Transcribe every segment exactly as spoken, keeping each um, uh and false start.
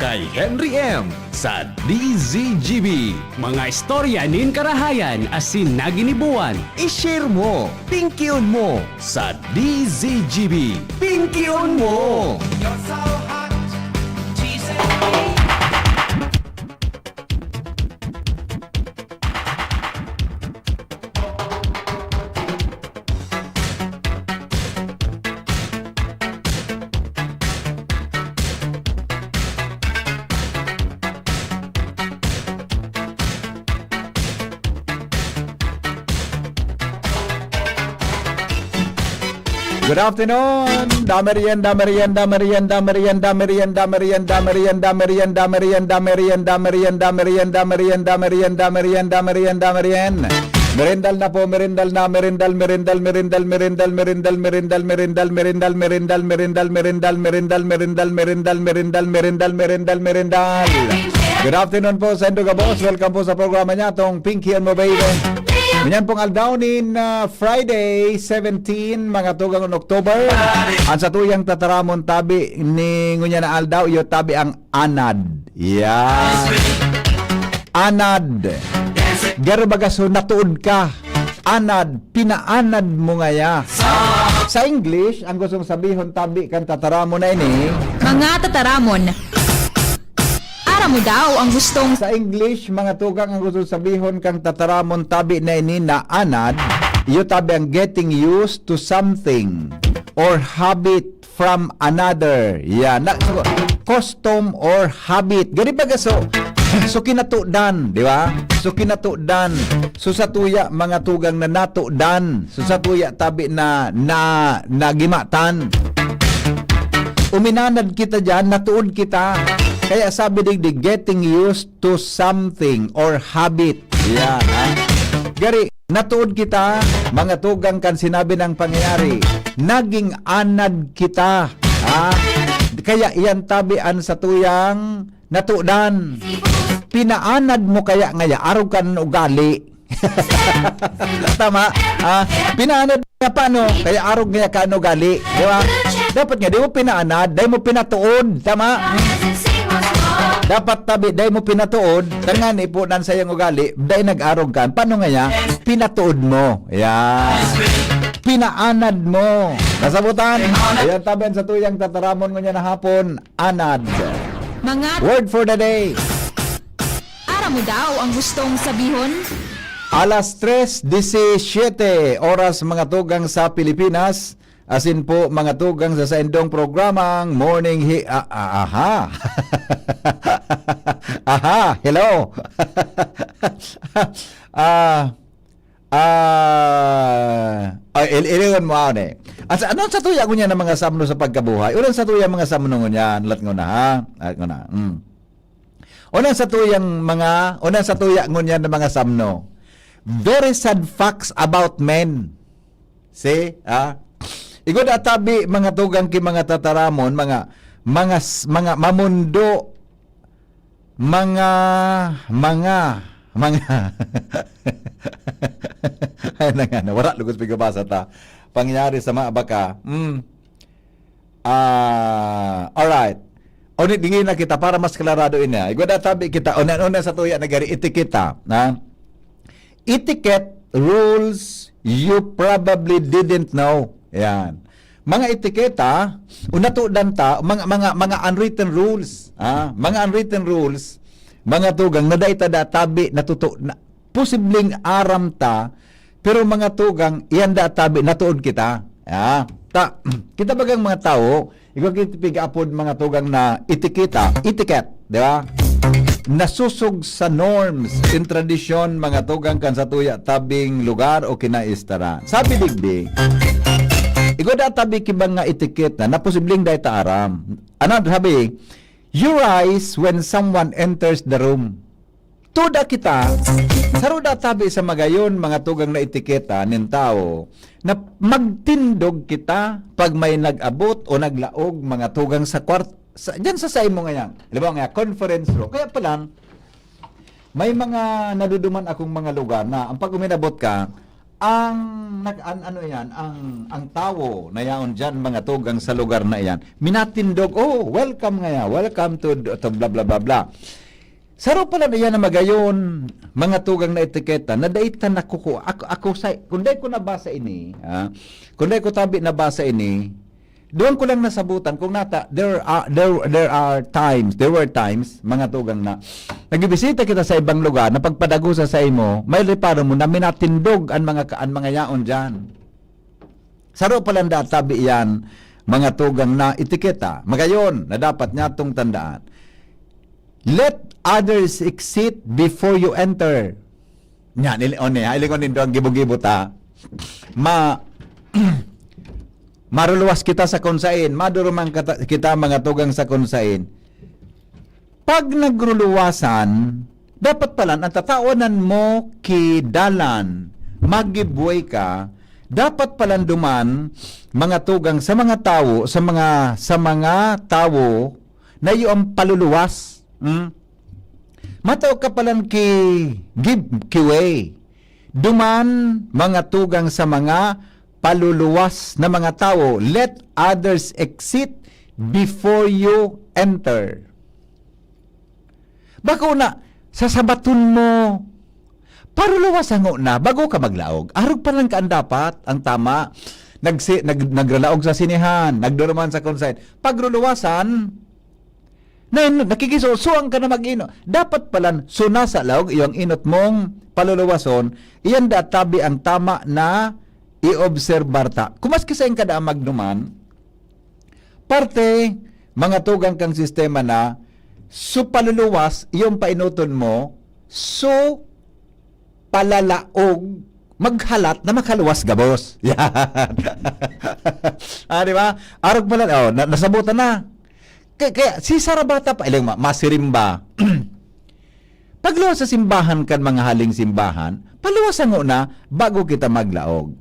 Kay Henry M sa D Z G B. Mga istorya nin karahayan asin naginibuan. I-share mo, pingkion mo sa D Z G B. Pingkion mo! Good afternoon. Dame riyan, dame riyan, dame riyan, dame riyan, dame riyan, dame riyan, dame riyan, dame riyan, dame riyan, dame riyan, dame riyan, dame riyan, dame riyan, dame riyan, dame riyan, dame riyan, dame riyan. Merendal na po, merendal na, merendal, merendal, merendal, merendal, merendal, merendal, merendal, merendal, merendal, merendal, merendal, merendal, merendal, merendal, merendal, merendal, merendal, merendal, merendal. Good afternoon po sa indo gabos. Welcome po sa programa niya, tong Pinky and Mo Baby. Ngunyan pong aldaw nin, ah, Friday, seventeen, mga tugang October. Ang satuyang tataramon tabi ni ngunyan na aldaw, iyo tabi ang anad. Yeah. Anad. Garo baga so natuod ka. Anad, pinaanad mo ngaya. Sa English, ang gustong sabihon tabi kan tataramon na ini, Mga tataramon. Aram mo daw ang gustong Sa English, mga tugang, ang gustong sabihon kang tataramon tabi na ini na anad, iyo tabi ang getting used to something or habit from another. Yan. Na, so, custom or habit. Gani baga so, so kinatudan, di ba? So kinatudan. So satuya, mga tugang na natudan. So satuya, tabi na, na, nagimatan. Uminanad kita diyan, natuod kita. Kaya sabi digdi, getting used to something or habit. Yan, ha? Gari, natuod kita, mga tugang kan sinabi ng pangyayari. Naging anad kita, ha? Kaya iyan tabi an satuyang natudan. Pinaanad mo kaya ngaya, arog kan ugali. Tama? Ah, pinaanad nga paano? Kaya arog nga ka ano gali, di ba? Dapat nga, di mo pinaanad, dai mo pinatuod. Tama? Dapat tabi, dai mo pinatuod, tangan ipunan sa iyang ugali, dai nag-arog kan. Paano nga ya? Pinatuod mo. Yan. Pinaanad mo. Nasabutan? Ayan, tabi ang satuyang tataramon ngunyan na hapon, anad. Mga Word for the day. Aram mo daw ang gustong sabihon? Alas tres disisiete oras, mga tugang sa Pilipinas. Asin po, mga tugang sa saindong programang Morning Hi-, a-, a-, aha. Aha, hello. Ah, ah, ay, il-, iliwan mo ako, eh. As, ano sa tuya ko niya ng mga samno sa pagkabuhay? Ulan sa tuya mga samno ngunyan, lat nguna, ha? Lat nguna, mm. Ulan sa tuyang mga, ulan sa tuya ngunyan ng mga samno. Very sad facts about men. See? Ah? Igod atabi, mga tugang ki mga tataramon, mga, mga s-, mga mamundo, mga, mga, mga. Ay, na nga, na, wala lugos pigabasa ta. Pangyayari sa mga baka. Mm. Ah, alright. Uni, dingi na kita para mas klarado ini. Igwa na tabi kita, una, una sa tuya na gari, etiketa, na etiquette rules you probably didn't know. Yan. Mga etiketa, unatudan ta, mga, mga, mga unwritten rules. Ah, mga unwritten rules, mga tugang, na dai ta da tabi, natuto, na, posibleng aram ta, pero mga tugang, iyan da tabi, natuod kita. Ah, ta, kita bagang mga tawo, igwa kita pig-apod mga tugang na etiketa, etiquette, di ba? Nasusog sa norms, in tradisyon, mga tugang kan sa tuya tabing lugar o kinaistaran. Sabi digdi, igwa da tabi ki mga etiquette na, na posibleng dai ta aram. Ano sabi? You rise when someone enters the room. Tuda kita, saruda tabi sa magayon, mga tugang na etiketa nin tawo, na magtindog kita pag may nag-abot o naglaog, mga tugang sa kwart-, sa, dyan sa saimo ngayon. Halimbawa nga, conference room. Kaya pala, may mga naduduman akong mga lugar na ang pag uminabot ka, Ang nag-, an-, ano yan, ang, ang tawo na yaon dyan, mga tugang sa lugar na yan, minatindog, "Oh, welcome ngaya, welcome to, to blah, blah, blah, blah." Saro pala na yan na magayon, mga tugang na etiketa, na dai ta nakuku-, ako, ako sa, kung dai ko nabasa ini, ah, kung dai ko tabi nabasa ini, duwang ko lang nasabutan kung nata, there are, there, there are times, there were times, mga tugang na, nagbibisita kita sa ibang lugar, na pagpadagusa sa imo, may reparo mo na minatindog an mga ka-, an mga yaon diyan. Saro palan da tabi iyan, mga tugang na etiketa, magayon na dapat niyatong tandaan. Let others exit before you enter. Yan, ili-, on niya, ilingon nindo ang gibo-gibo ta. Ma-, maruluwas kita sa kunsain, maduruman kata-, kita mga tugang sa kunsain. Pag nagruluwasan, dapat palan ang tatawanan mo ki dalan, mag-give way ka, dapat palan duman mga tugang sa mga tawo, sa mga, sa mga tawo na iyo ang paluluwas. Hmm? Matao ka palan ki give ki way. Duman mga tugang sa mga paluluwas na mga tawo, let others exit before you enter. Bako na, sasabaton mo, paruluwas hango na, bago ka maglaog. Arog pa lang ka ang dapat, ang tama. Nagsi-, nag-, nagralaog sa sinehan, nagduruman sa konsert. Pagruluwasan, na, nakikisusuan ka na mag-inot. Dapat palan, suna sa laog, iyo ang inot mong paluluwason, iyan da tabi ang tama na iobserbar ta. Kung maski sain ka da magduman, parte, mga tugang kang sistema na, so paluluwas, iyong painoton mo, so palalaog, maghalat na makaluwas gabos. Yan. Ah, di ba? Arog pala, oh, na-, nasabutan na. Kaya, kaya si Sarabata pa, ilang ma-, masirimba. Pagluwas sa simbahan kan mga haling simbahan, paluwas hango na bago kita maglaog.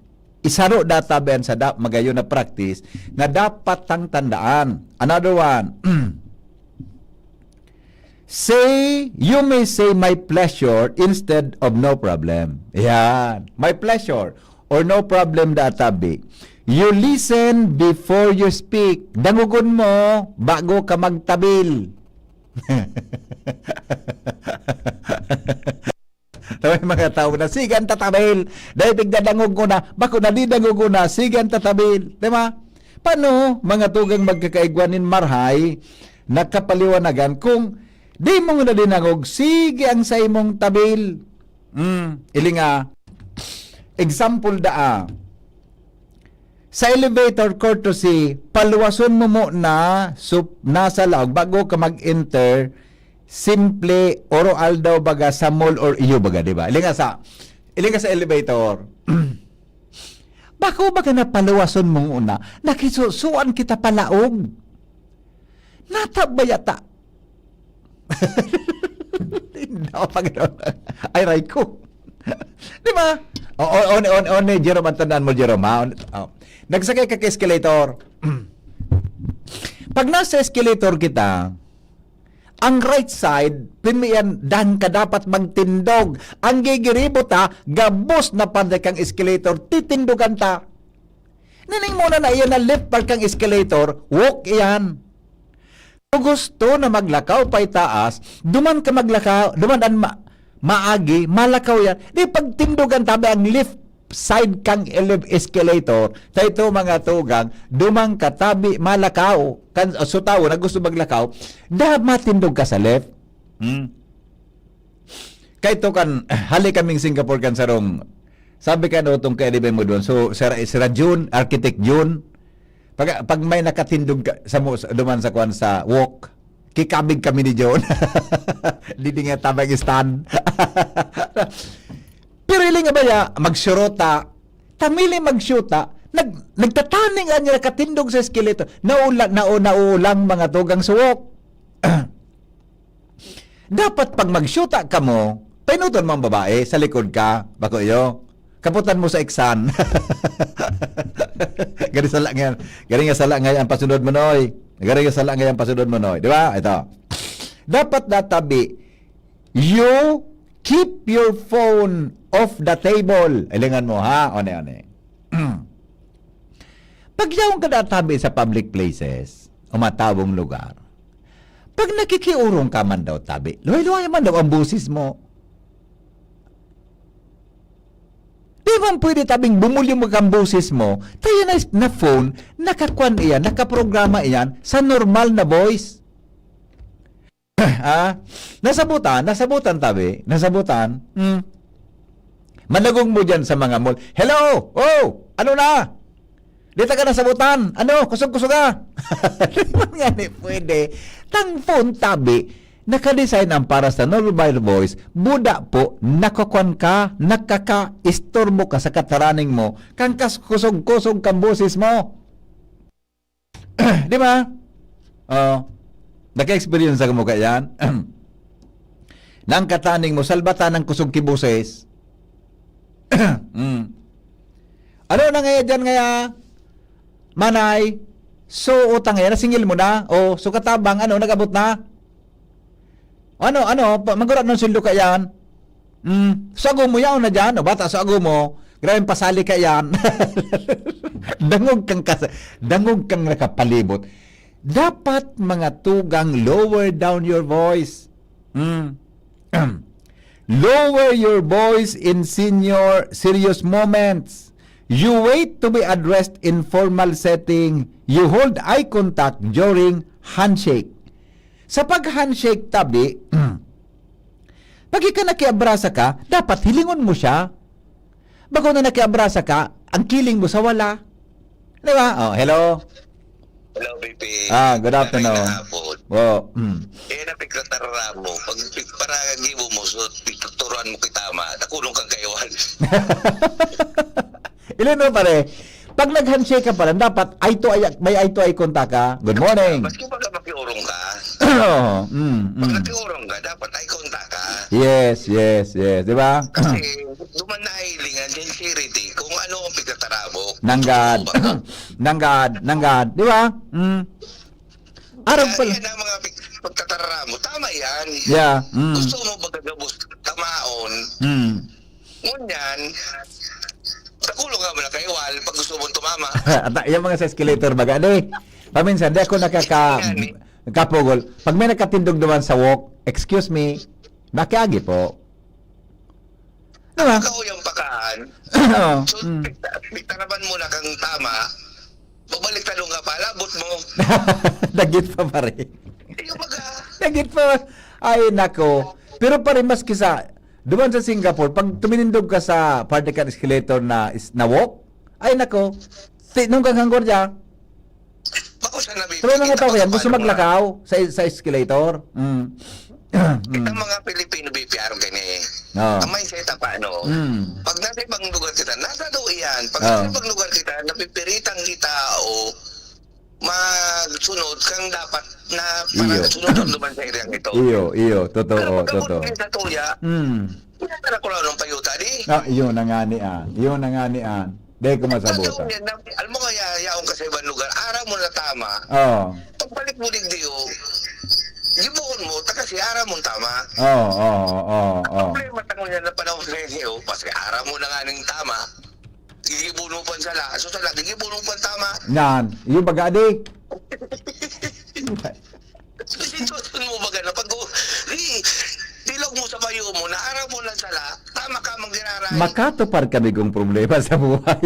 Isaro data ben sa da-, magayon na practice na dapat tang tandaan. Another one, say, you may say, "My pleasure," instead of "No problem." Yan. "My pleasure" or "No problem" da tabi. You listen before you speak. Dangogon mo bago ka magtabil. Tabi mga tawo na, "Sige, ang tatabil." Dahil pigdadangog ko na, bako na di dangog ko na, "Sige, ang tatabil." Di ba? Paano, mga tugang magkakaigwa nin marhay, nakapaliwanagan, kung di mo na dinangog, sige ang saimong tabil. Mm, ilinga, example daa, sa elevator courtesy, paluwason mo muna, so, nasa laog, bago ka mag-enter, simple, oro aldaw baga sa mall or iyo baga, di ba? Ilinga sa, ilinga sa elevator. Bako baga na paluwason mo muna, nakisusuan kita palaog. Natabaya ta. Hindi ako pag-, ay, aray ko. Di ba? O, o, on, on, on, eh, Jerome, ang tandaan mo, Jerome, ha? On, oh. Nagsakay ka ka escalator. Pag nasa escalator kita, ang right side, pimiyan, dan ka dapat magtindog. Ang gigiribo ta, gabos na panday kang escalator, titindogan ta. Nining muna na iyan na left part kang escalator, walk iyan. Kung gusto na maglakaw pa itaas, duman ka maglakaw, duman an ma-, maagi, malakaw yan. Di pagtindogan tabi ang left side kang ele-, escalator, ta ito mga tugang, duman ka tabi malakaw, kan, so tawo na gusto maglakaw, da matindog ka sa left. Hmm? Kay to kan, hali kaming Singapore kan sarong, sabi kan utong kaedibay mo doon, so, sira, sira Jun, Architect Jun, pag, pag may nakatindog ka, sa mo, sa, duman sa kwan sa walk, kikabig kami ni Jun. Di, di nga tabang stand. Pero iling nga baya, magsurota, tamili magsyuta, nag-, nagtataning nga niya nakatindog sa escalator, naula-, nau-, nauulang mga tugang sa walk. Dapat pag magsyuta kamo, painuton mo ang babae, sa likod ka, bako iyo. Kaputan mo sa iksan. Gani sala nga, gani nga sala nga ang pasunod mo, noy. Gani nga sala nga ang pasunod mo, noy. Di ba? Ito. Dapat databi, you Keep your phone off the table. Hilingon mo, ha? One, one. Pag yaon ka na tabi sa public places o matawong lugar, pag nakikiorong ka man daw tabi, luhay-luhay man daw ang boses mo. Di man pwede tabing bumulyong ang boses mo, tayo na, na phone, nakakwan iyan, nakaprograma iyan sa normal na voice. Ah, nasabutan, nasabutan tabi, nasabutan. Hmm. Managog mo dyan sa mga mall. "Hello! Oh! Ano na? Di ta ka nasabutan? Ano? Kusog-kusog ka?" Di man gani pwede. Tang phone tabi, nakadesign ang para sa normal voice. Buda po, nakakwan ka, nakaka-istorbo ka sa kataraning mo, kan kas-, kusog-kusog kang boses mo. Di ba? Oh, naka-experience ako mo kaiyan. Nang kataning mo, salbatan ng kusog ki boses. Mm. Ano na ngaya dyan ngaya, Manay? So, utang ngaya, nasingil mo na? O, so katabang, ano, nag-abot na? Ano, ano, pa, magura ng sundo ka yan? Mm, so ago mo yaon na dyan, o bata, so ago mo, grabe pasali ka yan. Dangog kang kas-, dangog kang nakapalibot. Dapat mga tugang, lower down your voice. Mm. Lower your voice in senior serious moments. You wait to be addressed in formal setting. You hold eye contact during handshake. Sa pag-handshake tabi, pag ika nakiabrasa ka, dapat hilingon mo siya. Bako na nakiabrasa ka, ang kiling mo sa wala. Di ba? Oh, hello? Hello, B P. Ah, good afternoon. Maray na hapon. Oh, mm. Eh, napigtatara mo. Pag pig-, para gibo mo, so, pigtuturuan mo kita, ma. Nakulong kang kaiwan. Ilin mo, pare. Pag nag-handshake ka pala, dapat eye to eye, may eye to eye contact ka. "Good morning." Maski pag makiurong ka, Oo, mm, pag mm. nakiurong ka, dapat eye contact ka. Yes, yes, yes. Di ba? Kasi, duman na hilingan, sincerity, kung ano ang pigtatarabok. Nanggad. Totoo ba? Nanggad, nanggad. Di ba? Mm. Arog Kaya pala. Yan ang mga pig-, pagtatarara mo. Tama yan. Yeah, mm. Gusto mo magagabos, tamaon. Mm. Ngunyan, sa kulong nga mo na kaiwal pag gusto mong tumama. At yung mga sa escalator, baga, di, paminsan, di ako nakaka-, Yan, eh. Kapugol. Pag may nakatindog naman sa walk, "Excuse me, makiagi po." Di ba? Ikaw yung pakaan. Oo, So, mm. pita-, pitaraban mo na kang tama, babalik tanong ka pa, labot mo. Dagit pa, pare. Yung baga. Dagit pa. Ay, nako. Pero, pare, maski sa, duman sa Singapore, pag tuminindog ka sa parte kan escalator na is-, na walk, ay, nako. Tinong kang hanggor dyan. Bako siya nabibigyan Pero mga tao kaya, gusto maglakaw sa, sa escalator. Mm. Kita mga Pilipino, B P R, kani. Oo. Ang mindset ang paano? Mm. Pag nasa ibang lugar kita, nasa do iyan. Pag Oo. nasa ibang lugar kita, napipiritan kita o magsunod kang dapat na para Iyo. sunod ang duman sa area ito. Iyo, iyo. Totoo, Pero pag totoo. Sa tuya, Mm. Wala na ko lang ng payuta, di? Ah, yun na nga ni an. Yun na nga ni an. Dahil ko masabutan. Pagkaon yan, na-, alam mo kaya, yaon ka sa ibang lugar, araw mo na tama. Oo. Pagbalik mo digdi, oh, gibuhon mo, taga si araw mo tama. Oo, oo, oo, oo. Ang problema, tango niya na panahon sa inyo, kasi araw mo na nga ning tama, gigibuhon mo pa sa la-, so sa la-, gigibuhon mo pa tama. Yan. Yung baga, di? Sitwasyon mo baga na pag, di, tilog mo sa bayo mo, naaraw mo lang sala, tama ka mang giraray. Makatupad kami kung problema sa buhay.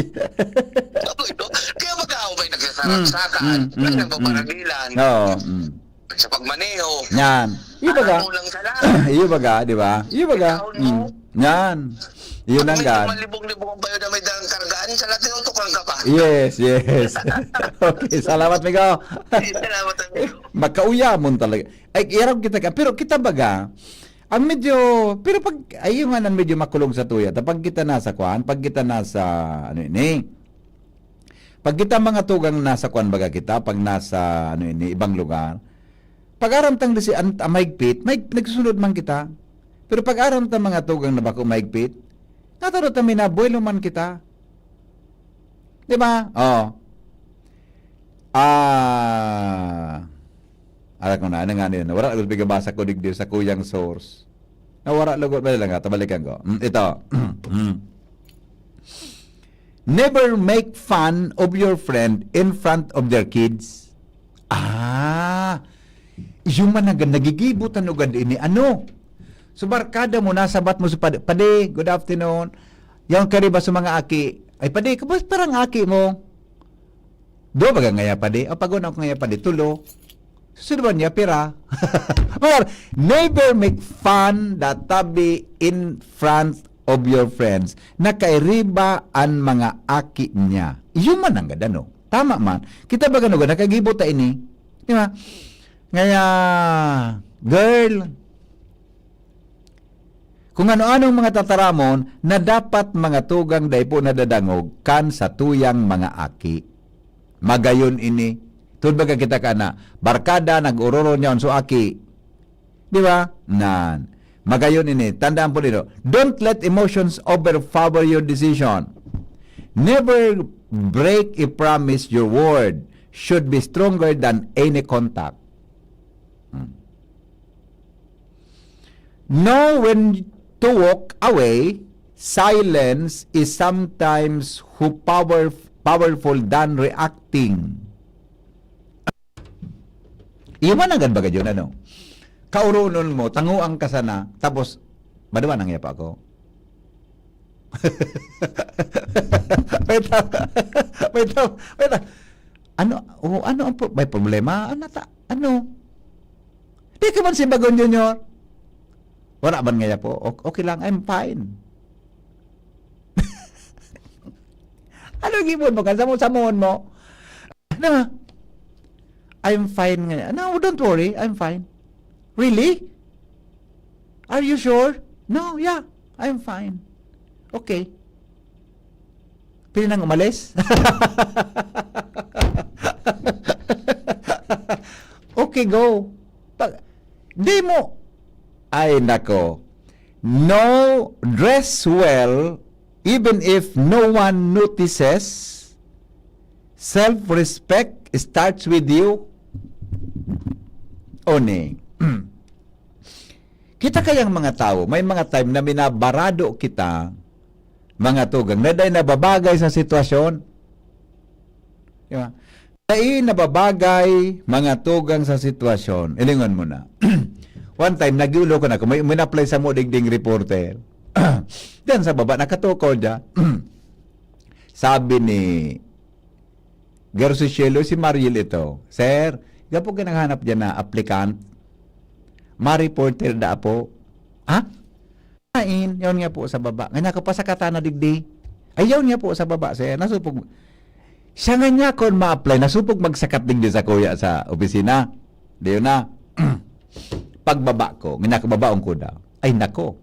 Sabi ko, kaya baga ako may nagsasarap-sakan, Mm, mm, may mm, nagbabaradilan. Oo, mm. Sa pagmaneho. Yan. Yung baga. Araw mo lang sala. Yung baga, di ba? Yung baga. Taon mo. Mm. Yan. Yun ang Pag medyo gan. malibong-libong ang bayo na may dalang kargaan, sa lahat tinutukan ka pa. Yes, yes. Okay, salamat, Migo. Salamat, amigo. Makauyamon talaga. Ay, iyarog kita ka. Pero kita baga, ang medyo, pero pag, ayun nga nang medyo makulog sa tuya. Ta pag kita nasa kwan, pag kita nasa, ano ini, pag kita mga tugang nasa kwan baga kita, pag nasa, ano ini, ibang lugar, pag aram tang disi an, an mahigpit, may nagsusunod man kita. Pero pag aram ta mga tugang na bako mahigpit, nataro ta minabuelo man kita. Di ba? Oh. Ah, alam ko na, ano nga nila? Wala, nagpigabasa ko digdi sa kuyang source. Nawara lugod ba lang, ah? Tabalikan ko. Mm, ito. Mm. Never make fun of your friend in front of their kids. Ah, yung man nag-, nagigibo ta nugad ini, ano? So, barkada mo, nasabat mo sa padi, "Padi, good afternoon." Yung kariba sa mga aki, "Ay, padi, kabos parang aki mo." Do baga ngaya, padi? O, pag-una ko ngaya, padi, tulo. Susunod niya, pira? Or, never make fun the tabi in front of your friends. Nakairiba an mga aki niya. Iyo man ang gadano. Tama man. Kita ba gano'n? Nakagibo ta ini. Di ba? Ngaya, girl, kung ano-anong mga tataramon na dapat mga tugang dai po nadadangog kan sa tuyang mga aki. Magayon ini. Tud baga kita ka na, barkada, nag-ororo niya on so aki. Di ba? Nan. Magayon ini. Tandaan po nito, don't let emotions overpower your decision. Never break a promise. Your word should be stronger than any contact. Hmm. Know when to walk away. Silence is sometimes who power, powerful than reacting. Iyo man ang ganbaga yun, ano? Kauronon mo, tanguan ka sana, tapos, "Maduma nang pa ako." Wait lang. Wait lang. Wait lang. Ano, oh, ano ang pro-, may problema? Ano ta-, ano? Di ka man si Bagon Junior? Wala man ngaya po. O-, okay lang, I'm fine. Ano gibon mo? Kan samon-samon mo? Na, "I'm fine ngaya." "No, don't worry, I'm fine." "Really? Are you sure?" "No, yeah, I'm fine." "Okay." Pwede nang umalis? Okay, go. Pag, di mo, ay nako. No, dress well, even if no one notices. Self-respect starts with you. Oni. Kita kayang mga tawo, may mga time na minabarado kita, mga tugang, na dai nababagay sa sitwasyon. Di ba? Dai nababagay, mga tugang, sa sitwasyon. Ilingon mo na. One time, nagiulo ko na, kung may, may apply sa mo, digding reporter. Diyan sa baba, nakatukod siya. Sabi ni Garo si Shelo, si Mariel ito. "Sir, gapo ka naghanap dyan na applicant? Ma-reporter da po." "Ha?" "Ain, yaon nga po sa baba." Nga niya ko, "Pasakata na digdi." "Ay, yaon nga po sa baba, sir." Nasupog. Siya nga niya kon ma-apply, nasupog magsakat digdi sa kuya sa opisina. Di yun na. Pagbaba ko, nga niya ko, "Babaon ko daw." Ay, nako.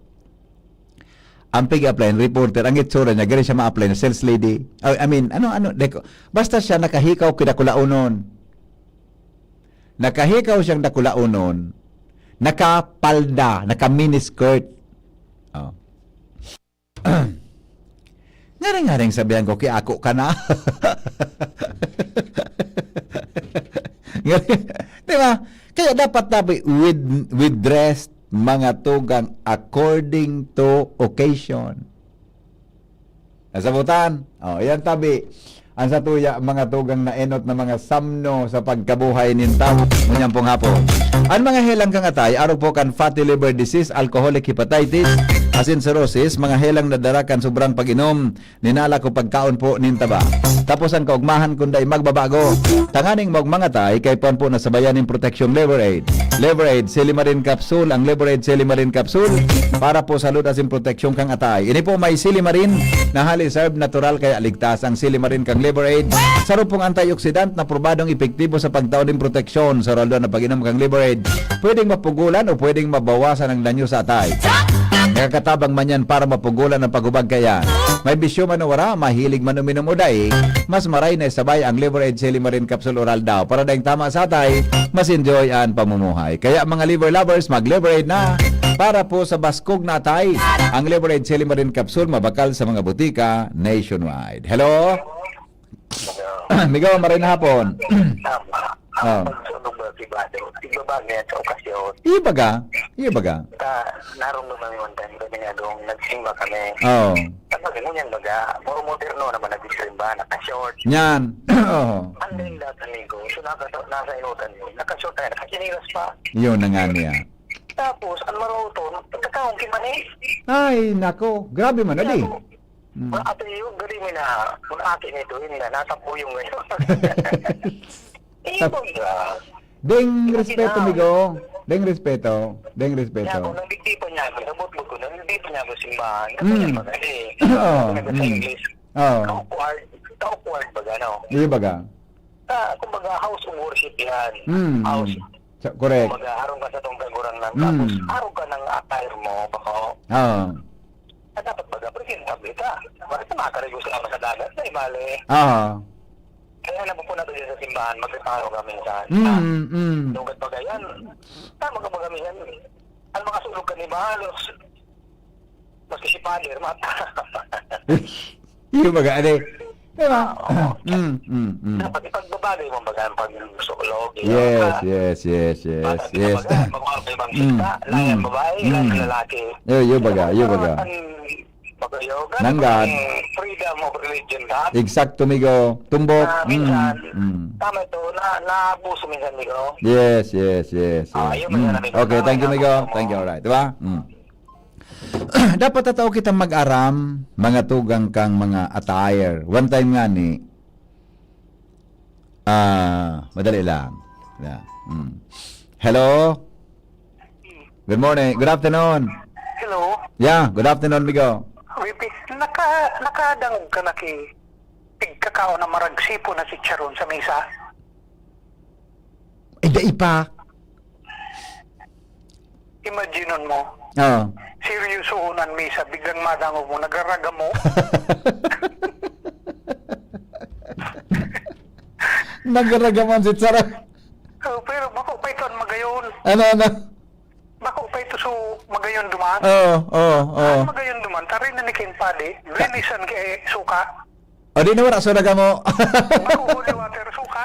Ang pig-apply, reporter, ang itsura niya, gari siya ma-apply na sales lady. I, I mean, ano, ano, deko. Basta siya nakahikaw kidakulaonon. Nakahikaw siyang dakulaonon, nakapalda, naka-miniskirt. Oh. Ngaring-ngaring sabihan ko, "Kiako ka na." Ngaring, di ba? Kaya dapat tabi with, with dress, mga tugang, according to occasion. Nasabutan? O, yan tabi. Ang satuya, mga tugang na enot na mga samno sa pagkabuhay nin tawo. Ngunyan pong hapon. Ang mga helang kang atay, arog po kan fatty liver disease, alcoholic hepatitis, asin cirrhosis, mga helang na dara kan sobrang pag-inom, ninala ko pagkaon po nin taba. Tapos ang kaugmahan kun dai magbabago. Tanganing maugmang atay, kay puan po nasabayan nin proteksyong Liver Aid. Liver Aid, Silimarin Capsule. Ang Liver Aid Silimarin Capsule para po sa salud asin proteksyon kang atay. Ini po may silimarin na hali serve natural kaya ligtas ang silimarin kang Liver Aid. Saro pong antioxidant na probadong epektibo sa pagtao nin proteksyon sa raldo na pag-inom kang Liver Aid. Pwedeng mapugulan o pwedeng mabawasan ang danyo sa atay. Nakakatabang man yan para mapugulan ang paghubag kaya. May bisyo man o wala, mahilig man uminom o dai, mas maray na isabay ang Liver Aid Silimarin Capsule Oral daw para daing tama sa atay, mas enjoy ang pamumuhay. Kaya mga liver lovers, mag-Liver Aid na para po sa baskog na atay. Ang Liver Aid Silimarin Capsule mabakal sa mga butika nationwide. Hello? Migaw, maray na hapon. Ang pagsunog ba si Bado, igbabag niya sa okasyon. Iyo baga, iyo baga. Ta, narong lumang one time kami nga doon, nagsimba kami. Oo. Tapos, ngunyan baga, puro moderno naman nagsisimba, naka-short. Yan. Oo. Ang daing dati, amigo, so nasa, nasa inutan yun, naka-short tayo, naka-chinelas pa. Yun na nga niya. Tapos, ang maroto, pagkakaon, kimani. Ay, nako. Grabe man, adi. Nako. Mm. Mga ato yung galing mo na, mga aki nito, yun na, nasa puyong ngayon. Eh, Tap-, kumbaga, Deng respeto, amigo. Deng respeto. Deng respeto. Kaya ako, nang digdi pa niya ako, nabot-bot ko, nang digdi pa niya ako simbahan. Kasi Mm. niya mag-, eh, Oo, nag-, sa mm. English. Oo. Ka-awkward. Ka-awkward ba, gano? Di ba ga? Ah, kumbaga, house of worship yan. Mm, House. mm. Sa, correct. Kumbaga, harong ka sa tong kagurang lang. Mm. Tapos, harong ka ng attire mo, bako. Oo. Ah, dapat baga, presentable ka. Bakit na makakarigo sa labas sa dagat? Ay, bale. Oo. Kaya napupunta ko dyan sa simbahan, magtatao kami minsan. Mm, mm. Lugat pa ganyan. Tama ka ba kami yan? Ang mga sulog ka ni Balos. Maski si Father, mata. Yung baga, ano eh. Di ba? Ah, oo. Mm, mm, mm. Dapat ipagbabagay mo baga ang pagsuklog, you know, Yes, ah, yes, yes, yes, bata yes. ka baga, magmahal ka ibang Mm, sita, lahi ang mm, babae, lahi ang mm. lalaki. Yo, yo baga, yo baga. Ang baga, yo, ganun Nanggan. ang freedom of religion ka. Eksakto, migo. Tumbok. Ah, minsan, Mm, mm. tama ito, na, naabuso minsan, migo. Yes, yes, yes, Ah, yes. yun, Mm. yun, amigo. Okay, Tama thank you, na, migo. tama. Thank you, alright. Di ba? Mm. Dapat tatao kitang mag-aram, mga tugang kang mga attire. One time nga ni, ah, madali lang. Yeah. Mm. Hello? Good morning. Good afternoon. Hello? Yeah, good afternoon, migo. Wipi, naka-, nakadangog ka na ki, tigkakaon na maragsipo na chicharon sa misa? Eh, dai pa. Imaginon mo, Oo. seryosohon an misa, biglang madangog mo, nagraragamo. Nagraragamo an sitsara. Oh, pero bako pa ito an magayon. Ano, ano? Bako pa ito so magayon duman. Oo, oo, oo. An magayon duman, taray na ni King Padi, linisan kay suka. O, di na wala, so nagamo. Bako holy water, suka.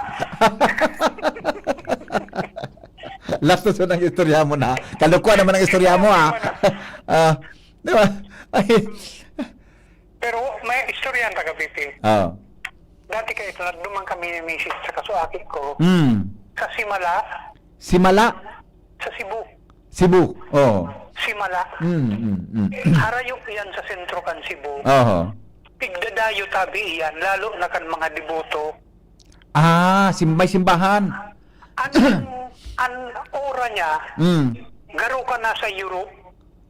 Last na so ng istorya mo na. Kalokohan naman ang istorya mo, ah. Ah, di ba? Ay. Pero may istorya ang taga Pipi. Oo. Dati kayo, nagduman kami ni misis sa kasuaki ko. Mm. Sa Simala. Simala? Sa Cebu. Cebu, oo. Simala. Mm, mm, mm. Harayo iyan sa sentro kan Cebu. Oho. Pigdadayo tabi iyan, lalo na kan mga deboto. Ah, sim-, may simbahan. An, an aura niya, Mm. garo ka na sa Europe.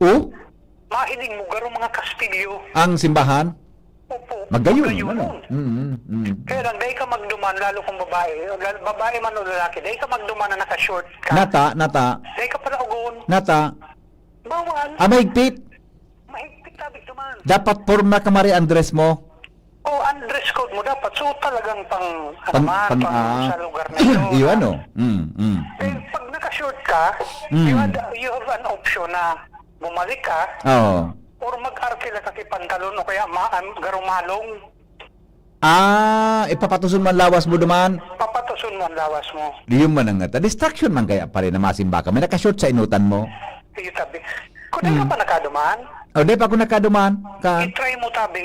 Oh? Mahiling mo, garo mga kastilyo. Ang simbahan? Opo, Magayon, magayon. ano? Mm, mm, mm. Kaya lang, dai ka magduman, lalo kung babae. Lal-, babae man o lalaki, dai ka magduman na naka-short ka. Nata, nata. Dai ka palaogon. Nata. Bawal. Ah, mahigpit? Mahigpit, sabi duman. Dapat porma ka, mare, ang dress mo. O, ang dress code mo dapat. So, talagang pang, ano Pang, man, pang, pang ah, sa lugar na ito, iyo, ah. ano? Mm, mm, Eh, mm. pag naka-short ka, Mm. you had, you have an option na bumalik ka, Oo. or mag-arkila ka ki pantalon o kaya ma-, am-, garumalong. Ah, ipapatuson mo ang lawas mo duman? Papatuson mo ang lawas mo. Di yun man ang ngata. Distraction man kaya pare na masimba ka. May naka-short sa inutan mo. Iyo tabi. Kung di ka Hmm. pa nakaduman, O, di pa ako nakaduman. Ka, i-try mo tabi.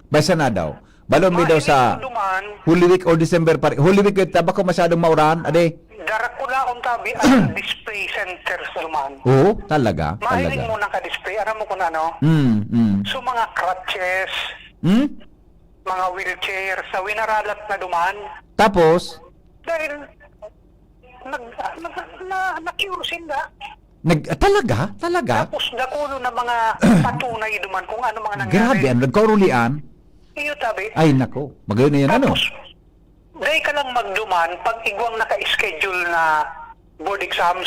Basta na daw. Balon mi daw Mahiling sa mo duman. Holy Week or December pa rin. Holy Week, eh, tabako masyadong mauran. Ade. Darakulaon tabi ang display centers duman. Oo, talaga, Mahiling talaga. mo naka-display. Alam mo kung ano? Mm, mm. So, mga crutches, Hmm? mga wheelchair, sa winaralat na duman. Tapos? Dahil nag-, nag-, na, na-cure sila. Nag-, ah, talaga? Talaga? Tapos dakulo na mga patunay duman kung ano mga nangyari. Grabe, ang nagkaurulian. Iyo, tabi. Ay, nako. Magayon na yan, ano? Tapos, dai ka lang magduman pag igwang naka-schedule na board exams.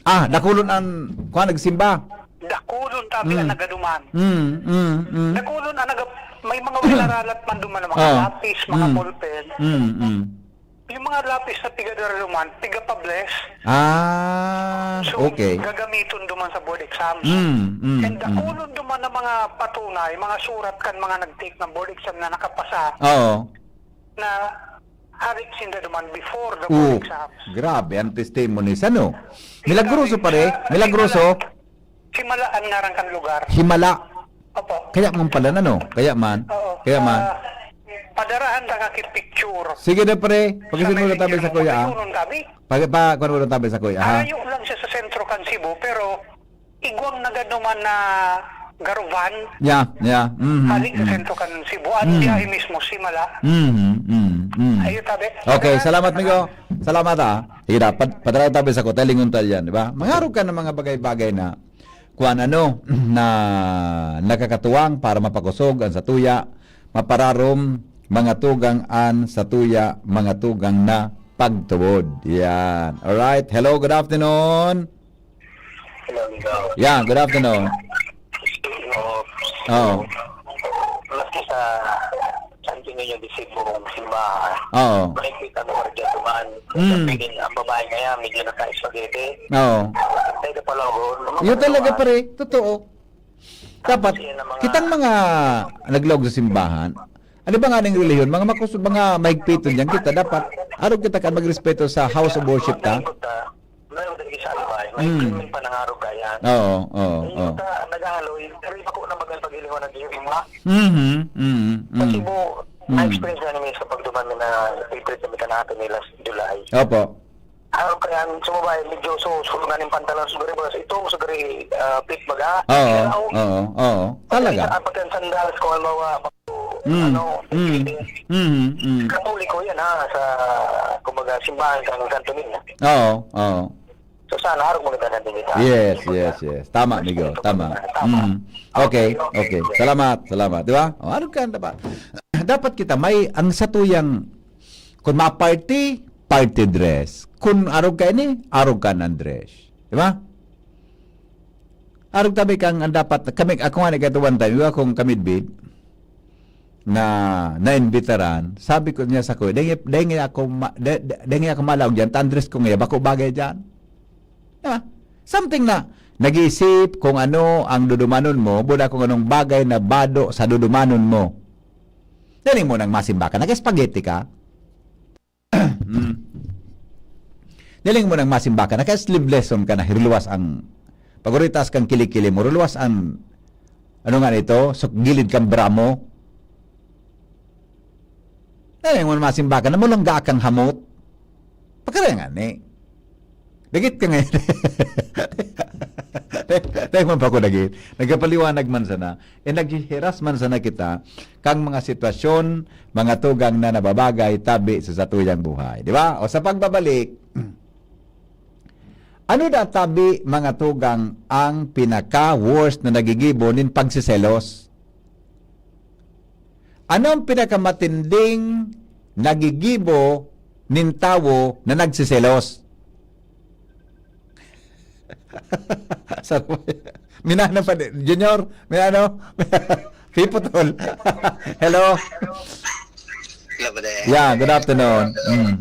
Ah, dakulon ang, kuwan, nagsimba. Dakulon tabi Mm. ang nagaduman. Mm, mm, mm. Dakulon ang naga-, may mga winaralat man duman ng mga Ah. lapis, mga Mm. ballpen. Mm, mm. Yung mga lapis na pigadara duman, pigapables. Ah, So, okay. gagamiton duman sa board exams. Mm, mm, And mm. dakulon duman ng mga patunay, mga surat kan mga nag-take ng board exam na nakapasa Oo. na Halik sinda duman before the Oh, exams. Grabe ang testimony. Ano? Milagroso, pare. Milagroso. Himala. Himala ang ngaran kan lugar. Himala. Opo. Kaya man pala, ano? Kaya man. Oo. Kaya man. Ah, padarahan ta ka ki picture. Sige na, pre. Pag-isip mo na tabi sa kuya, ah. Pag, pa, kuwan mo na tabi sa kuya, ha? Arayo lang siya sa sentro kan Cebu, pero igwang na gad duman na garuvan. Yeah, yeah. Mhm, hali sa sentro kan Cebu. Ang biyahe mismo, simala. Mhm, mhm, mhm. Ayo, tabi. Okay, salamat, migo. Salamat, ah. Sige na, pad-, padara tabi sa kuya, lingon ta yan, di ba? Mangarog ka ng mga bagay-bagay na, kuwan ano, na nakakatuwang para mapakosog ang satuya, mapararom, mga tugang an satuya, mga tugang na pagtubod. Yan. Alright. Hello, good afternoon. Hello, amigo. Yeah, good afternoon. Oo. Oo. Maski sa Santo Niño de Cebu, ang simbahan. Oo. Mahigpit ang gwardiya duman. Mm. Sabi din, ang babae ngayon, medyo naka-spaghetti. Oo. Pwede pala ako. Yun talaga, pare. Totoo. Dapat, kasi yan ang mga kitang mga naglaog sa simbahan, ano ba nga ning relihiyon? Mga makus-, mga mahigpiton diyan kita, dapat arog kita kan magrespeto sa house of worship ta. Meron din sa alibay, may Mm. krimen pa nangarog kaya. Oo, oo, Yung oo. ta, naghahaloy, pero iba ko na bagang pag-ilingon ng hearing, ma. Mhm, mhm, Kasi mhm. mo, Mm. na-experience na namin sa pagduman na favorite na may kanahatan nila sa July. Opo. Ah, kaya ang sumabay, medyo so, sulungan yung pantalon, sugari ba? Itong sugari, ah, pit baga. Oo, Pero, oo, oo. Talaga. Pati ang sandals, kung halimbawa, Mm, ano, mm, mm, mm. Katoliko yan, ha, sa, kumbaga, simbahan sa Santo Niño. Oo, oo. So, sana, harap mo kita sa Santo Niño. Yes, yes, yes. Tama, amigo. Tama. Tama. Mm. Okay, okay. Salamat, salamat. Di ba? O, ano ka, dapat? Dapat kita, may, ang satuyang, kung ma-party, party dress. Kung arog ka ini, arog ka ng dress. Di ba? Arog tabi kang ang dapat, kami, ako nga ni one time, iba akong kamidbid, na naimbitaran, sabi ko niya sa kuya, "Denge, denge ako, ma-, de-, de-, denge ako malaog dyan, ta ang dress ko ngayon, bako bagay dyan." Ah, something na, nag-iisip kung ano ang dudumanon mo, buda kung anong bagay na bado sa dudumanon mo. Dali mo nang masimba ka, nag-spaghetti ka. Mm. Niling mo nang masimba ka, naka-sleeveless ka na, hiruluwas ang paguritas kang kilikili mo, ruluwas ang, ano nga nito, sa gilid kang bra mo. Niling mo nang masimba ka, namulangga kang hamot. Pagkara nga ni. Dagit ka ngayon. Tayo man pa ko dagit. Nagkapaliwanag man sana. E naghihiras man sana kita kang mga sitwasyon, mga tugang na nababagay tabi sa satuyang buhay. Di ba? O sa pagbabalik, ano na tabi, mga tugang, ang pinaka-worst na nagigibo nin pagsiselos? Ano ang pinakamatinding nagigibo nin tawo na nagsiselos? Sa minana pa di-, Junior, may ano? Piputol. Hello? Hello, brother. Yeah, good afternoon. Mm.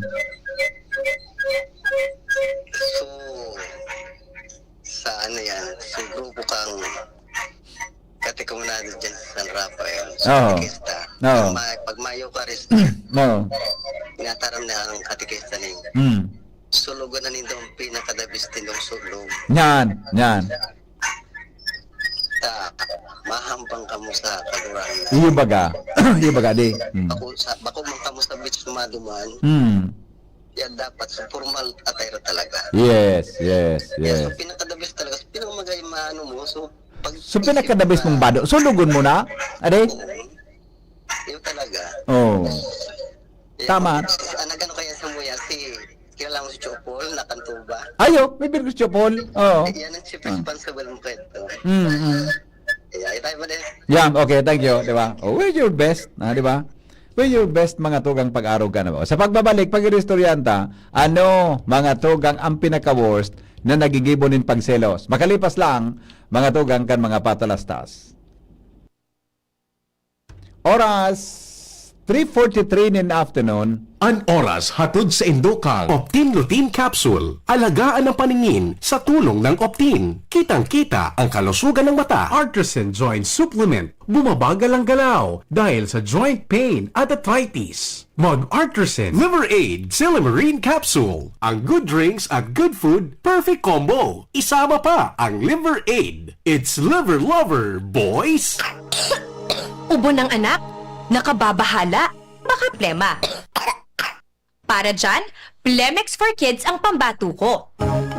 So, sa ano yan, sa grupo kang katekomunado dyan sa San Rafael, sa Oo. Katekista. Oo. Pag ma-, pag mayo ka rin, Oo. Tinataram na ang katekista ni Mm. Sulugon na nindo ang pinaka-the best nindong sulog. Yan, yan. Ta, mahampang kamo sa kagurang na. Iyo baga. Iyo baga, di. Mm. Bako sa, bako man kamo sa beach maduman. Mm. Yan dapat sa formal attire talaga. Yes, yes, Yan, yes. So, pinaka-the best talaga. So, pinakamagay maano mo. So, pag So, pinaka-the best mong bado. Sulugon mo na? Ade? Oo. Yun talaga. Oo. Tama. Ah, nag-ano kaya sa muya? Si, kilala mo si Chopol, nakantuba? Ayo, may Virgo si Chopol. Oo. Eh, yan ang chief Ah. responsible mo kaya ito. Mm, mm. Yeah, tayo pa din. Yeah, okay, thank you, di ba? Oh, wear your best, ah, di ba? Wear your best, mga tugang, pag-arog ka na ba? Sa pagbabalik, pag-iristoryahan ta, ano, mga tugang, ang pinaka-worst na nagigibo nin pagselos? Makalipas lang, mga tugang, kan mga patalastas. Oras, Three forty-three nin afternoon. An oras hatod sa indo kan Optin Lutein Capsule. Alagaan ang paningin sa tulong ng Optin. Kitang-kita ang kalusugan ng mata. Artisan Joint Supplement. Bumabagal ang galaw dahil sa joint pain at arthritis. Mag Artisan Liver Aid Silymarin Capsule. Ang good drinks at good food, perfect combo. Isama pa ang Liver Aid. It's Liver Lover, boys! Ubo ng anak? Nakababahala? Baka plema. Para dyan, Plemex for Kids ang pambato ko.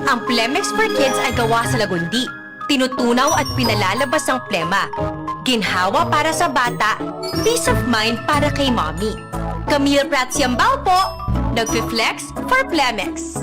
Ang Plemex for Kids ay gawa sa lagundi. Tinutunaw at pinalalabas ang plema. Ginhawa para sa bata, peace of mind para kay mommy. Camille Prats Yambao po, nagfi-flex for Plemex.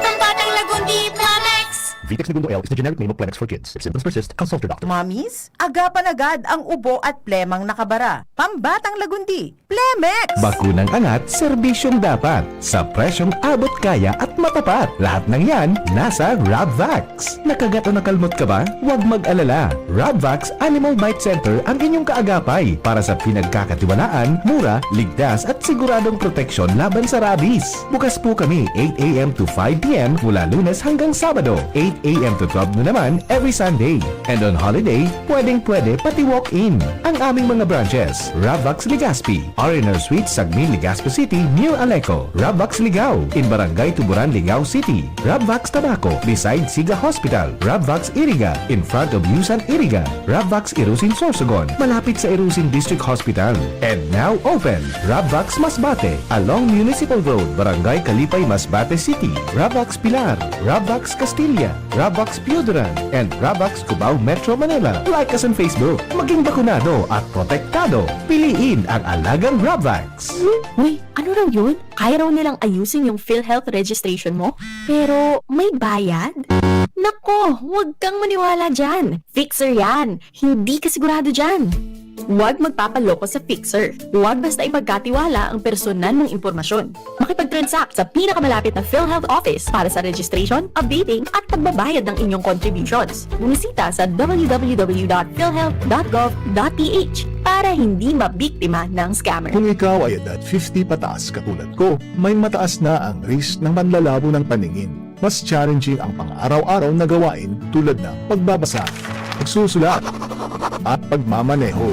Ang batang lagundi, Plemex! Vitex Negundo L is the generic name of Plemex for Kids. If symptoms persist, consult your doctor. Mommies, agapan agad ang ubo at plemang nakabara. Pambatang lagundi, Plemex! Bakunang angat, serbisyong dapat. Sa presyong abot kaya at matapat. Lahat ng yan, nasa Rabvax. Nakagat o nakalmot ka ba? Huwag mag-alala. Rabvax Animal Bite Center ang inyong kaagapay para sa pinagkakatiwalaan, mura, ligtas at siguradong proteksyon laban sa rabies. Bukas po kami eight a.m. to five p.m. mula Lunes hanggang Sabado, eight a.m. to twelve noon naman every Sunday. And on holiday, pwedeng-pwede pati walk-in. Ang aming mga branches, Rabvax Legazpi, R and R Suite, Sagmin, Legazpi City, near Aleco, Rabvax Ligao, in Barangay Tuburan, Ligao City, Rabvax Tabaco, beside Siga Hospital, Rabvax Iriga, in front of Yusan Iriga, Rabvax Irusin Sorsogon, malapit sa Irusin District Hospital. And now open, Rabvax Masbate, along Municipal Road, Barangay Kalipay, Masbate City, Rabvax Pilar, Rabvax Castilla, Rabvax Pioduran, and Rabvax Cubao, Metro Manila. Like us on Facebook. Maging bakunado at protektado. Piliin ang alagang Rabvax. Uy, ano raw yun? Kaya raw nilang ayusin yung PhilHealth registration mo? Pero may bayad? Nako, huwag kang maniwala dyan. Fixer yan. Hindi ka sigurado dyan. Huwag magpapaloko sa fixer. Huwag basta ipagkatiwala ang personal mong impormasyon. Makipag-transact sa pinakamalapit na PhilHealth office para sa registration, updating, at pagbabayad ng inyong contributions. Bumisita sa w w w dot philhealth dot gov dot p h para hindi mabiktima ng scammer. Kung ikaw ay edad fifty pataas katulad ko, may mataas na ang risk ng panlalabo ng paningin. Mas challenging ang pang-araw-araw na gawain tulad ng pagbabasa, pagsusulat, at pagmamaneho.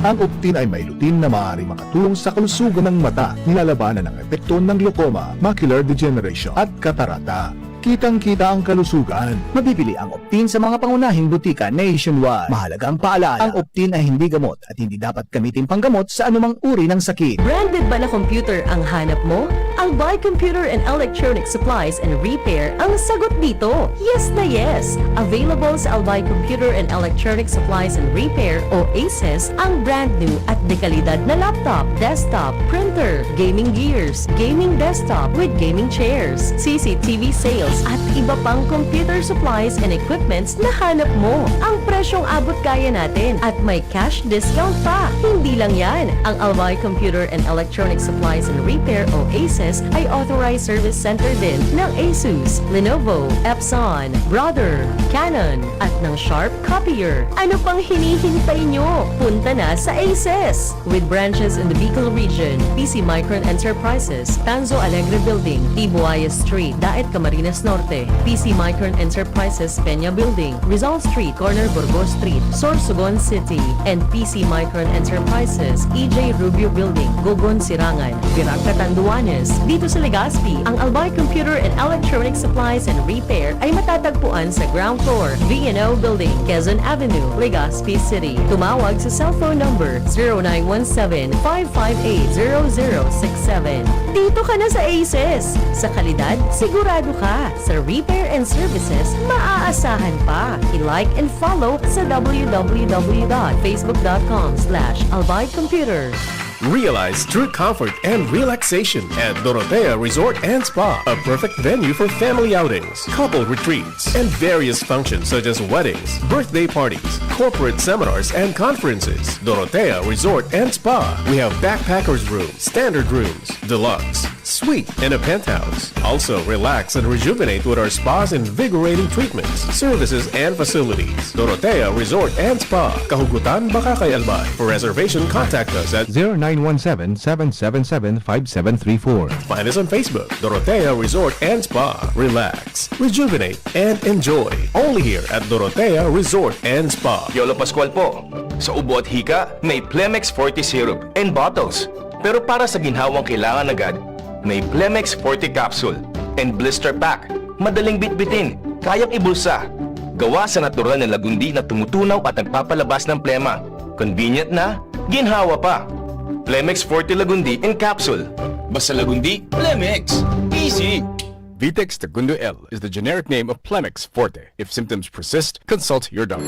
Ang Optin ay may lutein na maaaring makatulong sa kalusugan ng mata, nilalabanan ang epekto ng glaucoma, macular degeneration, at katarata. Kitang-kita ang kalusugan. Mabibili ang Optin sa mga pangunahing butika nationwide. Mahalagang paalala, ang Optin ay hindi gamot at hindi dapat gamitin panggamot sa anumang uri ng sakit. Branded ba na computer ang hanap mo? Albay Computer and Electronic Supplies and Repair ang sagot dito. Yes na yes! Available sa Albay Computer and Electronic Supplies and Repair o ACES ang brand new at dekalidad na laptop, desktop, printer, gaming gears, gaming desktop with gaming chairs, C C T V sales at iba pang computer supplies and equipments na hanap mo. Ang presyong abot kaya natin at may cash discount pa. Hindi lang yan. Ang Albay Computer and Electronic Supplies and Repair o ACES ay authorized service center din ng Asus, Lenovo, Epson, Brother, Canon, at ng Sharp Copier. Ano pang hinihintay nyo? Punta na sa ACES! With branches in the Bicol region, P C Micron Enterprises, Tanzo Alegre Building, Tibuaya Street, Daet, Camarines Norte, P C Micron Enterprises, Peña Building, Rizal Street, corner Burgos Street, Sorsogon City, and P C Micron Enterprises, E J Rubio Building, Gogon, Sirangan, Virac, Catanduanes. Dito sa Legazpi, ang Albay Computer and Electronic Supplies and Repair ay matatagpuan sa ground floor, V and O Building, Quezon Avenue, Legazpi City. Tumawag sa cellphone number zero nine one seven, five five eight, zero zero six seven. Dito ka na sa ACES! Sa kalidad, sigurado ka. Sa repair and services, maaasahan pa. I-like and follow sa w w w dot facebook dot com slash albay computer. Realize true comfort and relaxation at Dorotea Resort and Spa, a perfect venue for family outings, couple retreats, and various functions such as weddings, birthday parties, corporate seminars, and conferences. Dorotea Resort and Spa. We have backpackers room, standard rooms, deluxe, Suite and a penthouse. Also, relax and rejuvenate with our spa's invigorating treatments, services, and facilities. Dorotea Resort and Spa, Kahugutan, Bacacay, Albay. For reservation, contact us at zero nine one seven, seven seven seven, five seven three four. Find us on Facebook, Dorotea Resort and Spa. Relax, rejuvenate, and enjoy. Only here at Dorotea Resort and Spa. Yolo Pascual po. Sa ubo at hika, may Plemex Forte Syrup and bottles. Pero para sa ginhawang kailangan agad, may Plemex Forte Capsule and Blister Pack. Madaling bitbitin, kayang ibulsa. Gawa sa natural na lagundi na tumutunaw at nagpapalabas ng plema. Convenient na, ginhawa pa. Plemex Forte Lagundi in Capsule. Basta Lagundi, Plemex. Easy! Vitex Segundo L is the generic name of Plemex Forte. If symptoms persist, consult your doctor.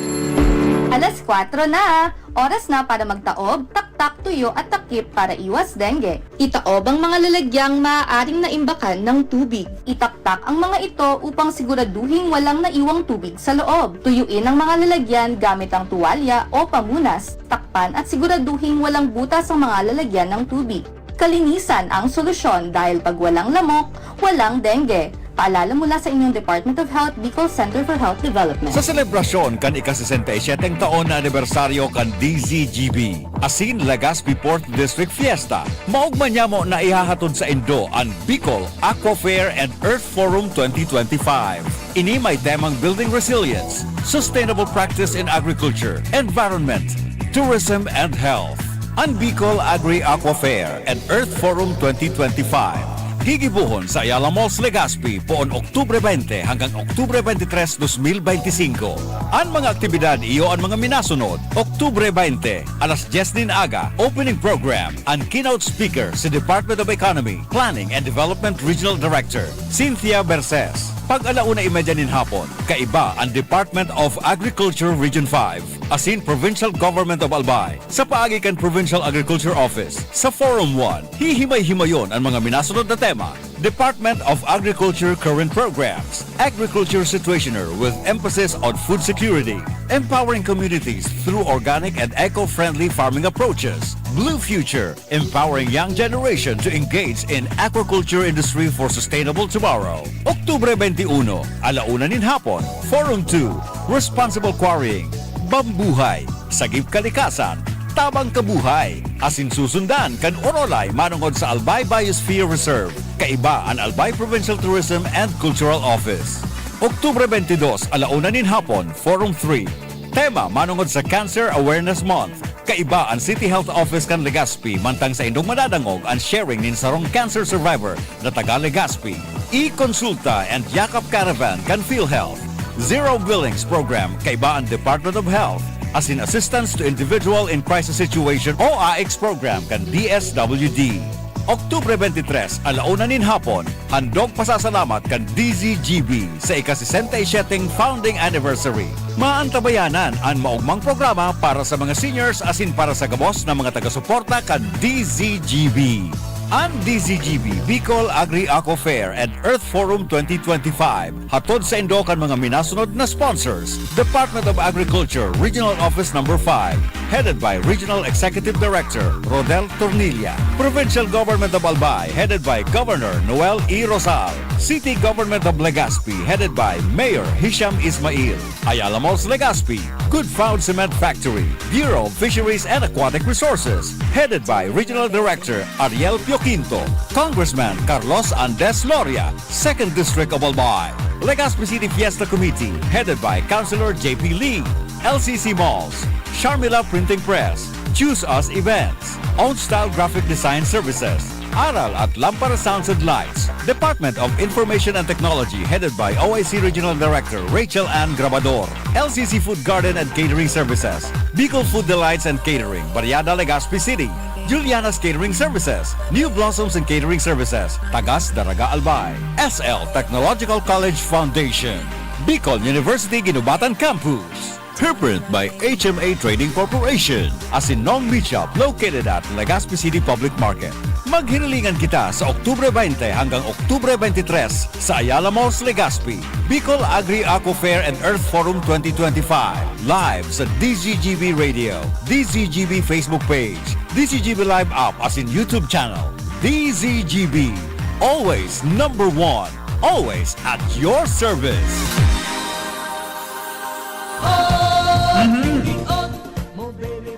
Alas kwatro na! Oras na para magtaob, taktak, tuyo at takip para iwas dengue. Itaob ang mga lalagyang maaaring naimbakan ng tubig. Itaktak ang mga ito upang siguraduhing walang naiwang tubig sa loob. Tuyuin ang mga lalagyan gamit ang tuwalya o pamunas. Takpan at siguraduhing walang butas ang mga lalagyan ng tubig. Kalinisan ang solusyon dahil pag walang lamok, walang dengue. Paalala mula sa inyong Department of Health, Bicol Center for Health Development. Sa selebrasyon kan ika-sesenta y siyete taon na anibersaryo kan D Z G B, asin Legazpi Fourth District Fiesta, maogma nyamo na ihahatod saindo an Bicol Aqua Fair and Earth Forum twenty twenty-five. Ini may temang Building Resilience, Sustainable Practice in Agriculture, Environment, Tourism and Health. An Bicol Agri-Aqua Fair and Earth Forum twenty twenty-five gigibohon sa Ayala Malls, Legazpi, poon Oktubre twenty hanggang Oktubre twenty-three, dos mil beinti singko. An mga aktibidad iyo an mga minasunod: Oktubre twenty, alas dyes nin aga, opening program. An keynote speaker, si Department of Economy, Planning and Development Regional Director, Cynthia Berces. Pag-ala una y medya nin hapon, kaiba an Department of Agriculture Region five asin Provincial Government of Albay, sa paagi kan Provincial Agriculture Office. Sa Forum one, hihimay-himayon an mga minasunod na tema: Department of Agriculture current programs, agriculture situationer with emphasis on food security, empowering communities through organic and eco-friendly farming approaches, Blue Future, empowering young generation to engage in aquaculture industry for sustainable tomorrow. Oktubre twenty-one, ala una nin hapon, Forum two, Responsible Quarrying, Bambuhay, Sagip Kalikasan, Tabang Kabuhay, asin susundan kan Orolay manongod sa Albay Biosphere Reserve, kaiba an Albay Provincial Tourism and Cultural Office. Oktubre twenty-dos, ala una nin hapon, Forum three. Tema manongod sa Cancer Awareness Month. Kaiba an City Health Office kan Legazpi mantang saindong madadangog an sharing nin sarong cancer survivor na taga Legazpi. E-Consulta and Yakap Caravan kan PhilHealth. Zero Billings Program kaiba an Department of Health, asin Assistance to Individual in Crisis Situation o AICS Program kan D S W D. Oktubre twenty-tres, ala una nin hapon, handog pasasalamat kan D Z G B sa ika-sesenta y siyete founding anniversary. Maantabayanan an maogmang programa para sa mga seniors asin para sa gabos na mga taga-suporta kan D Z G B. An D Z G B Bicol Agri-Aqua Fair and Earth Forum twenty twenty-five. Hatod saindo kan mga minasunod na sponsors: Department of Agriculture Regional Office Number five, headed by Regional Executive Director Rodel Tornilla. Provincial Government of Albay, headed by Governor Noel E. Rosal. City Government of Legazpi, headed by Mayor Hisham Ismail. Ayala Malls Legazpi, Good Found Cement Factory. Bureau of Fisheries and Aquatic Resources, headed by Regional Director Ariel Pioquinto. Congressman Carlos Andes Loria, Second District of Albay. Legazpi City Fiesta Committee, headed by Councilor J P Lee. L C C Malls, Sharmila Printing Press, Choose Us Events, Own Style Graphic Design Services, Aral at Lampara Sounds and Lights, Department of Information and Technology, headed by O I C Regional Director Rachel Ann Grabador, L C C Food Garden and Catering Services, Bicol Food Delights and Catering, Barriada, Legazpi City, Juliana's Catering Services, New Blossoms and Catering Services, Tagas, Daraga, Albay, S L Technological College Foundation, Bicol University Guinobatan Campus, Hairprint by H M A Trading Corporation, asin Nong Meat Shop located at Legazpi City Public Market. Maghinilingan kita sa Oktubre twenty hanggang Oktubre twenty-tres sa Ayala Malls, Legazpi. Bicol Agri Aqua Fair and Earth Forum twenty twenty-five, live sa D Z G B Radio, D Z G B Facebook page, D Z G B Live app asin YouTube channel. D Z G B, Always number one. Always at your service.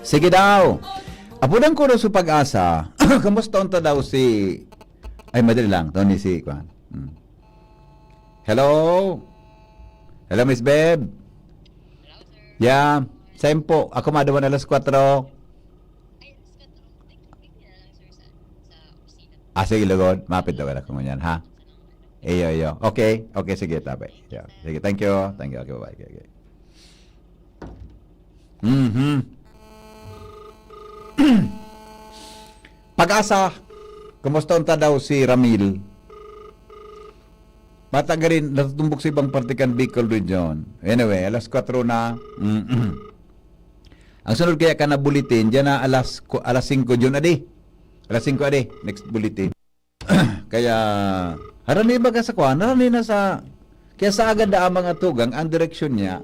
Sige daw. Apudan ko daw sa Pag-asa. Kamusta unta daw si... Ay, madali lang. Tony, si Kwan. Hmm. Hello? Hello, Miss Beb? Yeah. Saan po? Ako maduman alas kwatro. Ah, sige, lugod. Mapit daw ako ngunyan, ha? Iyo, iyo. Okay. Okay, sige, tabi. Yeah. Sige, thank you. Thank you. Okay, bye-bye. Okay, okay. Mhm. Pag-asa, kumusta unta daw si Ramil? Matagarin, natutumbok sa ibang parte kan Bicol Region. Anyway, alas kwatro na. Mm-mm. Ang sunod kaya ka na bulletin, diyan na alas, ku- alas singko, Jun, adi. Alas singko, adi. Next bulletin. Kaya, harani baga sa kwan, harani na sa... Kaya sa agad na ang mga tugang, ang direksyon niya,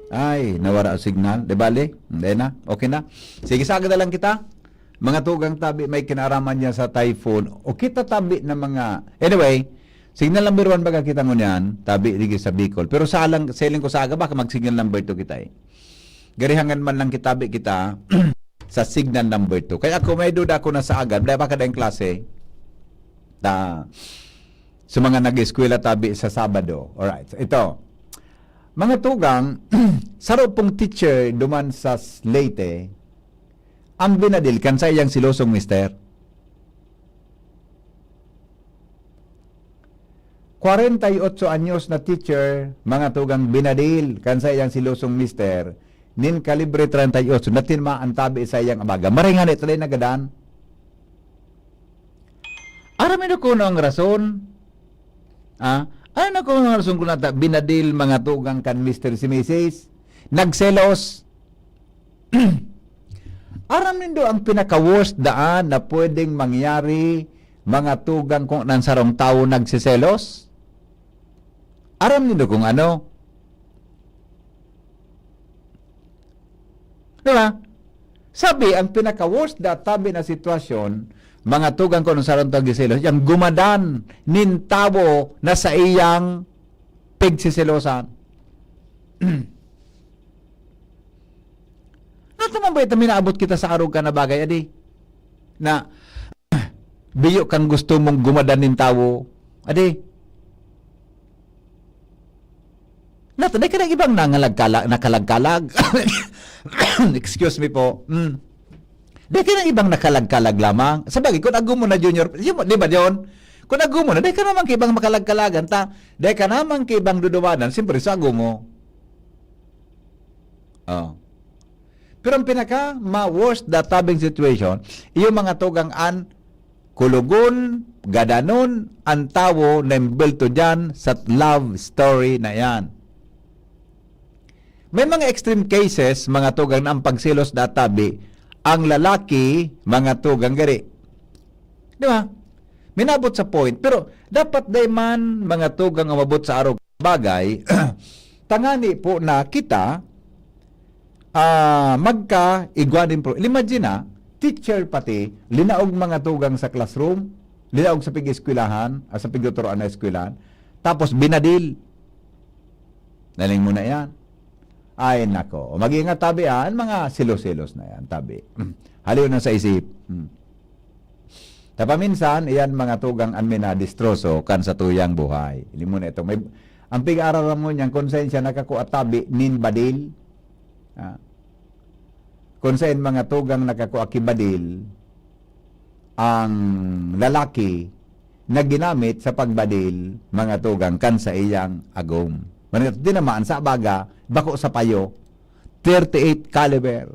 ay, nawara ang signal. Di bale? Hindi na. Okay na. Sige, sa agad na lang kita. Mga tugang tabi, may kinaaraman niya sa typhoon. O kita tabi na mga... Anyway, signal number one baga kita ngunyan, tabi, digi sa Bicol. Pero sa alang, sa iling ko sa aga, baka mag-signal number two kita eh. Garihangan man lang kita, tabi kita, sa signal number two. Kaya ako, may duda ako na sa agad, dahil baka dahil klase, ta, sa mga nag-eskwela tabi sa Sabado. Alright, ito. Mga tugang, saro pong teacher duman sa Leyte, ang binadil kan saiyang silosong mister. Kwarenta y otso anyos na teacher, mga tugang, binadil kan saiyang silosong mister, nin kalibre treinta y ocho, na tinmaan tabi sa iyang abaga. Maray ngani, ito na yung nagadan. Aram nindo kung ano ang rason? Ah, ano kung ano ang rason kung nata, binadil mga tugang kan mister si misis? Nagselos. Aram nindo ang pinaka-worst daan na pwedeng mangyari, mga tugang, kung nang sarong tawo nagseselos? Aram nindo kung ano? Di ba? Sabi, ang pinaka-worst da tabi na sitwasyon, mga tugang ko nung sarong tagdiselos, yung gumadan nin tawo na sa iyang pigsiselosan. Nataman ba ito, minaabot kita sa arog ka na bagay, adi? Na biyo kang gusto mong gumadan nin tawo, adi? Nata, dai ka nang ibang nangalagkala-, nakalagkalag. Excuse me po. Mm. Dai ka nang ibang nakalagkalag lamang. Sa bagay, kung agom mo na, Junior, yun, di ba, John? Kung agom mo na, dai ka naman kaibang makalagkalagan, ta, dai ka naman kaibang duduwanan, siyempre, sa agom mo. Oh. Pero ang pinaka ma-worst that having situation, yung mga tugang an kulugon, gadanon, ang tawo na imbelto dyan sa love story na yan. May mga extreme cases, mga tugang, na ang pagselos na tabi, ang lalaki, mga tugang, gari. Di ba? Minabot sa point. Pero dapat dai man, mga tugang, umabot sa arog bagay, tangani po na kita, ah, magkaigwa nin pro-, imagine na, teacher pati, linaog mga tugang sa classroom, linaog sa pig-eskwelahan, ah, sa pigtuturoan na eskwelahan, tapos binadil. Naling mo na yan. Ay, nako. Mag-ingat tabi, ah, ang mga silos-silos na yan, tabi. Haliw na sa isip. Hmm. Tapaminsan, iyan mga tugang an minadistroso kan sa tuyang buhay. Hili mo na ito. May, ang pig-aaraman mo niyan, kung saan siya nakakua tabi nin badil. Ah. Kung saan mga tugang nakakua ki badil, ang lalaki na ginamit sa pagbadil, mga tugang, kan sa iyang agom. Manito, tinamaan sa baga, bako sa payo, thirty-eight caliber.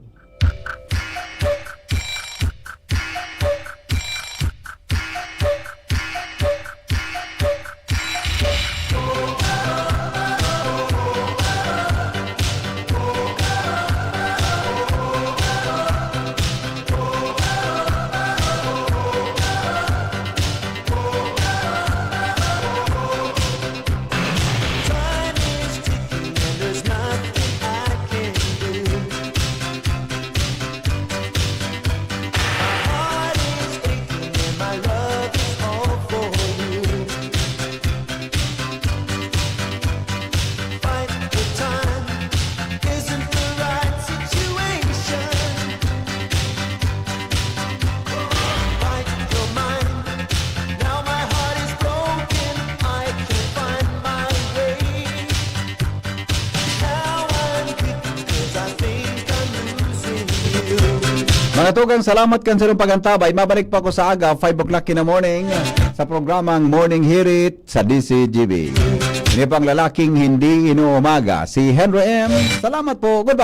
Natugang salamat kan sarong pagantabay. Mabalik pa ko sa aga, five o'clock in the morning, sa programang Morning Hirit sa D C G B. Ini pang lalaking hindi inuumaga, si Henry M. Salamat po. Goodbye.